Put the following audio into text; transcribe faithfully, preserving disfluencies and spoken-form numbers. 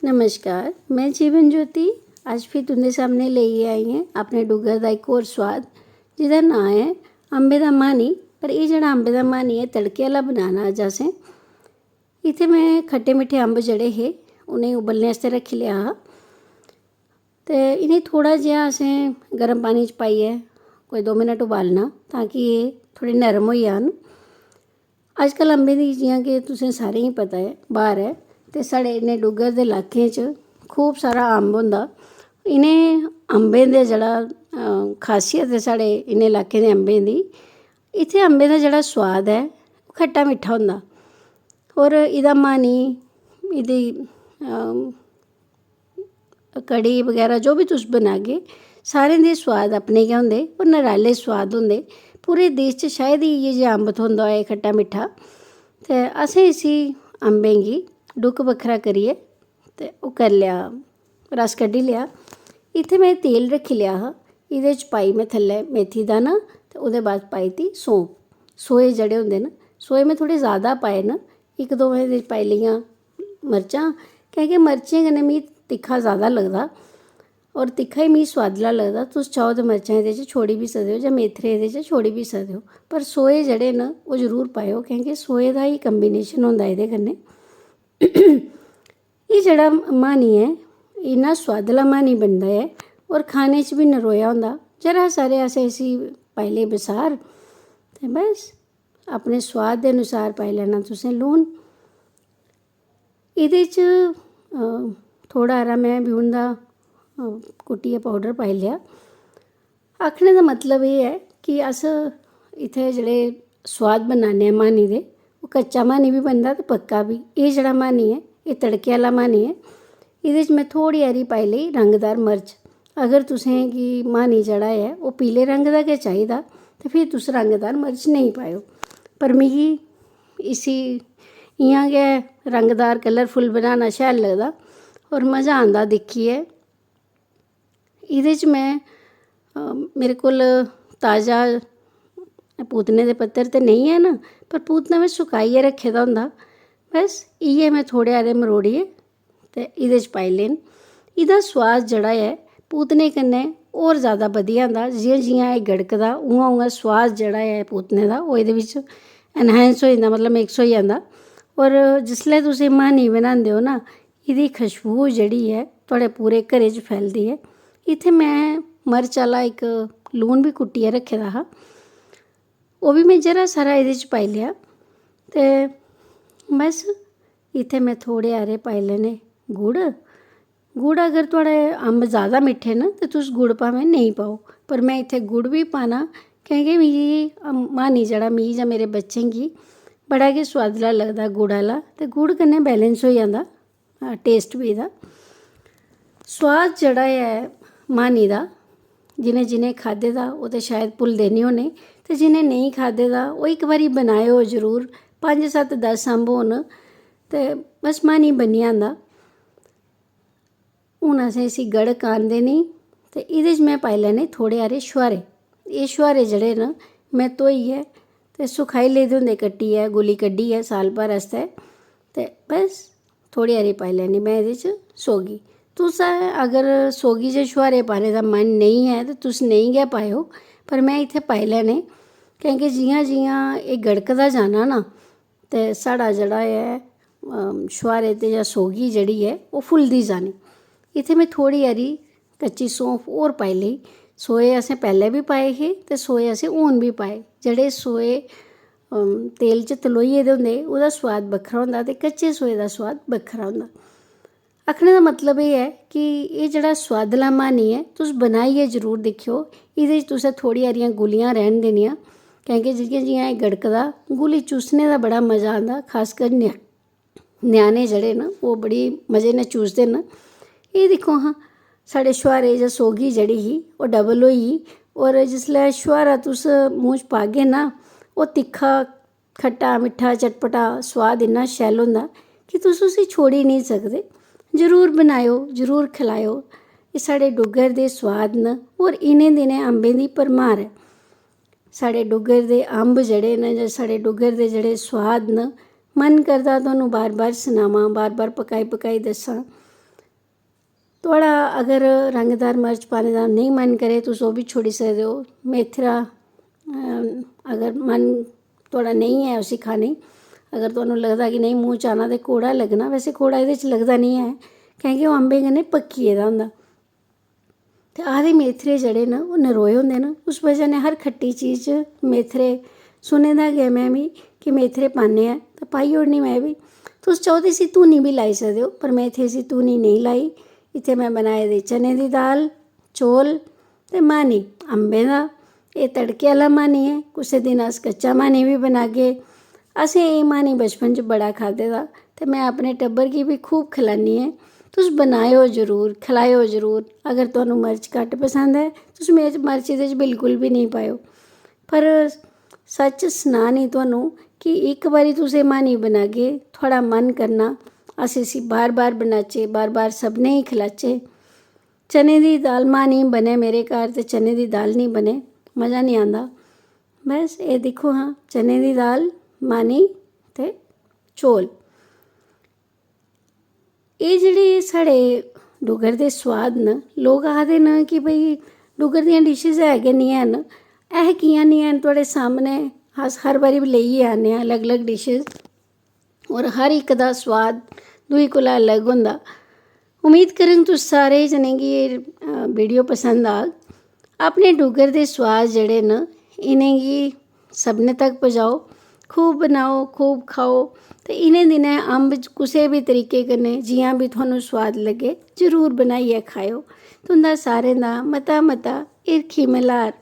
नमस्कार, में जीवन ज्योति। अज्ज फ्ही तुं'दे सामनै लेइयै आई आं अपने डुग्गर दा इक होर सोआद, जेह्दा नांऽ ऐ अम्बे दा माह्नी। पर एह् जेह्ड़ा अम्बे दा माह्नी ऐ, तड़के आह्ला बनाना अज्ज असें। इत्थै में खट्टे मिट्ठे अम्ब जेह्ड़े हे, उ'नेंगी उब्बलने आस्तै रक्खी लेआ हा। ते इ'नेंगी थोह्ड़ा जेहा असें गर्म पानी च पाइयै कोई दो मिनट उबालना, तां कि एह् थोह्ड़े नरम होई जान। अजकल्ल अम्बें दी, जि'यां कि तुसें सारें गी पता ऐ, ब्हार ऐ, ते साढ़े इ'नें डुग्गर दे लाकें च खूब सारा अम्ब होंदा। इ'नें अम्बें दे जेह्ड़ा, अ, खासियत ऐ साढ़े इ'नें लाकें दे अम्बें दी, इत्थै अम्बें दा जेह्ड़ा सोआद ऐ, ओह् खट्टा मिट्ठा होंदा। होर एह्दा माह्नी, एह्दी, अ, कढ़ी बगैरा जो बी तुस बनागे, सारें दे सोआद अपने गै होंदे, ओह् नराले सोआद होंदे। पूरे देश च शायद ही इ'यै जेहा अम्ब थ्होंदा होऐ खट्टा मिट्ठा। ते असें इसी अम्बें गी डुक्क बक्खरा करियै ते ओह् करी लेआ, रस कड्ढी लेआ। इत्थै में तेल रक्खी लेआ हा, एह्दे च पाई में थल्लै मेथी दाना ते ओह्दे बाद पाई दी सौंफ। सोए जेह्ड़े होंदे न, सोए में थोह्ड़े जैदा पाए न, इक दो में एह्दे च पाई लेइयां मर्चां, कैंह् कि मर्चें कन्नै मिगी तिक्खा जैदा लगदा, होर तिक्खा ही मिगी सोआदला लगदा। तुस चाहो ते मर्चां एह्दे च छोड़ी बी सकदे ओ जां मेथरे एह्दे च छोड़ी बी सकदे ओ, पर सोए जेह्ड़े न, ओह् जरूर पाएओ, कैंह् कि सोए दा ही combination होंदा एह्दे कन्नै। एह् जेह्ड़ा माह्नी ऐ, इन्ना सोआदला माह्नी बनदा ऐ, होर खाने च बी नरोआ होंदा। जरा सारे असें इसी पाई लेई बसार, ते बस, अपने सोआद दे अनुसार पाई लैना तुसें लून। एह्दे च, अ, थोह्ड़ा हारा में ब्यून दा, अ, कुट्टियै powder पाई लेआ। आखने दा मतलब एह् ऐ कि अस इत्थै जेह्ड़े सोआद बनाने आं माह्नी दे, ओह् कच्चा माह्नी बी बनदा ते पक्का बी। एह् जेह्ड़ा माह्नी ऐ, एह् तड़के आह्ला माह्नी ऐ। एह्दे च में थोह्ड़ी हारी पाई लेई रंगदार मर्च। अगर तुसें गी माह्नी जेह्ड़ा ऐ, ओह् पीले रंग दा गै चाहिदा, ते फ्ही तुस रंगदार मर्च नेईं पाएओ। पर मिगी इसी इ'यां गै रंगदार, colourful बनाना शैल लगदा, होर मज़ा आंदा दिक्खियै। एह्दे च में, अ, मेरे कोल ताज़ा पूतने दे पत्तर ते नेईं हैन, पर पूतना में सुकाइयै रक्खे दा होंदा। बस इ'यै में थोह्ड़े हारे मरोड़ियै ते एह्दे च पाई ले न। एह्दा सोआद जेह्ड़ा ऐ, पूतने कन्नै होर जैदा बधी जंदा। जि'यां जि'यां एह् गड़कदा, उ'आं उ'आं सोआद जेह्ड़ा ऐ पूतने दा, ओह् एह्दे बिच्च enhance होई जंदा, मतलब mix होई जंदा। होर जिसलै तुस एह् माह्नी बनांदे ओ ना, एह्दी खशबू जेह्ड़ी ऐ, थुआढ़े पूरे घरै च फैलदी ऐ। इत्थै में मर्च आह्ला इक लून बी कुट्टियै रक्खे दा हा, ओह् बी में जरा सारा एह्दे च पाई लेआ। ते बस, इत्थै में थोह्ड़े हारे पाई लैने गुड़। गुड़, अगर थुआढ़े अम्ब जैदा मिट्ठे न, ते तुस गुड़ भामें नेईं पाओ, पर में इत्थै गुड़ बी पाना, कैंह् कि मिगी, अम, माह्नी जेह्ड़ा, मिगी जां मेरे बच्चें गी बड़ा गै सोआदला लगदा गुड़ आह्ला, ते गुड़ कन्नै balance होई जंदा, अ, taste बी एह्दा। सोआद जेह्ड़ा ऐ माह्नी दा, जि'नें जि'नें खाद्धे दा, ओह् ते शायद भुलदे निं होने, ते जि'नें नेईं खाद्धे दा, ओह् इक बारी बनाएओ जरूर। पंज, सत्त, दस अम्ब होन, ते बस माह्नी बनी जंदा। हून असें इसी गड़क आन देनी, ते एह्दे च में पाई लैने थोह्ड़े हारे छुहारे। एह् छुहारे जेह्ड़े न, में धोइयै ते सखाई लेदे होंदे, कट्टियै, गुली कड्ढियै साल भर आस्तै। ते बस, थोह्ड़ी हारी पाई लैनी में एह्दे च सौगी। तुस, अगर सौगी च छुहारे पाने दा मन नेईं ऐ, ते तुस नेईं गै पाएओ, पर में इत्थै पाई लैने, कैंह् कि जि'यां जि'यां एह् गड़कदा जाना ना, ते साढ़ा जेह्ड़ा ऐ, अम, छुहारे ते जां सौगी जेह्ड़ी ऐ, ओह् फुलदी जानी। इत्थै में थोह्ड़ी हारी कच्ची सौंफ होर पाई लेई। सोए असें पैह्लें बी पाए हे ते सोए असें हून बी पाए। जेह्ड़े सोए, अम, तेल च तलोई गेदे होंदे, ओह्दा सोआद बक्खरा होंदा ते कच्चे सोए दा सोआद बक्खरा होंदा। आखने दा मतलब एह् ऐ कि एह् जेह्ड़ा सोआदला माह्नी ऐ, तुस बनाइयै जरूर दिक्खेओ। एह्दे च तुसें थोह्ड़ी हारियां गुलियां रैह्न देनियां, कैंह् कि जि'यां जि'यां एह् गड़कदा, गुली चूसने दा बड़ा मजा आंदा, खासकर ञ्या-, ञ्याणे जेह्ड़े न, ओह् बड़ी मजे नै चूसदे न। एह् दिक्खो हां, साढ़े छुहारे जां सौगी जेह्ड़ी ही, ओह् double होई गेई। होर जिसलै छुहारा तुस मूंह् च पागे ना, ओह् तिक्खा, खट्टा, मिट्ठा, चटपटा सोआद इन्ना शैल होंदा कि तुस उसी छोड़ी निं सकदे। जरूर बनाएओ, जरूर खलाएओ। एह् साढ़े डुग्गर दे सोआद न, होर इ'नें दिनें अम्बें दी भरमार ऐ। साढ़े डुग्गर दे अम्ब जेह्ड़े न, जां साढ़े डुग्गर दे जेह्ड़े सोआद न, मन करदा तुहानू बार बार सनावां, बार बार पकाई पकाई दस्सां। थुआढ़ा अगर रंगदार मर्च पाने दा नेईं मन करे, तुस ओह् बी छोड़ी सकदे ओ। मेथरा, अगर मन थुआढ़ा नेईं ऐ उसी खाने गी, अगर तुहानू लगदा कि नेईं, मूंह् च आना ते कौड़ा लग्गना, वैसे कौड़ा एह्दे च लगदा निं ऐ, कैंह् कि ओह् अम्बें कन्नै पक्की गेदा होंदा। ते आखदे मेथरे जेह्ड़े न, ओह् नरोए होंदे न। उस बजह नै हर खट्टी चीज च मेथरे, सुने दा गै में बी कि मेथरे पान्ने आं, ते पाई ओड़नी में बी। तुस चाहो ते इसी धूनी बी लाई सकदे ओ, पर में इत्थै इसी धूनी नेईं लाई। इत्थै में बनाए दे चने दी दाल, चौल ते मानी अम्बें दा। एह् तड़के आह्ला मानी ऐ, कुसै दिन अस कच्चा मानी बी बनागे। असें एह् मानी बचपन च बड़ा खाद्धे दा, ते में अपने टब्बर गी बी खूब खलान्नी ऐं। तुस बनाएओ जरूर, खलाएओ जरूर। अगर तुहानू मर्च घट्ट पसंद ऐ, तुस मर्च, मर्च एह्दे च बिल्कुल बी नेईं पाएओ। पर सच्च सनाऽ नी तुहानू कि इक बारी तुस एह् मानी बनागे, थुआढ़ा मन करना अस इसी बार बार बनाचै, बार बार सभनें गी खलाचै। चने दी दाल मानी बने मेरे घर ते चने दी दाल निं बने, मज़ा निं आंदा। बस एह् दिक्खो हां, चने दी दाल, मानी ते चौल। एह् जेह्ड़े साढ़े डुग्गर दे सोआद न, लोक आखदे न कि भई डुग्गर दियां dishes है गै निं हैन, ऐ कि'यां निं हैन? थुआढ़े सामनै अस हर बारी लेइयै आन्ने आं अलग अलग dishes, होर हर इक दा सोआद दूई कोला अलग होंदा। उम्मीद करङ तुस सारे जनें गी एह्, अ, video पसंद आग। अपने डुग्गर दे सोआद जेह्ड़े न, इ'नेंगी सभनें तक पजाओ, खूब बनाओ, खूब खाओ। ते इ'नें दिनें अम्ब च कुसै बी तरीके कन्नै जि'यां बी थुहानू सोआद लग्गे, जरूर बनाइयै खाएओ। तुं'दा सारें दा मता मता हिरखी मल्हार।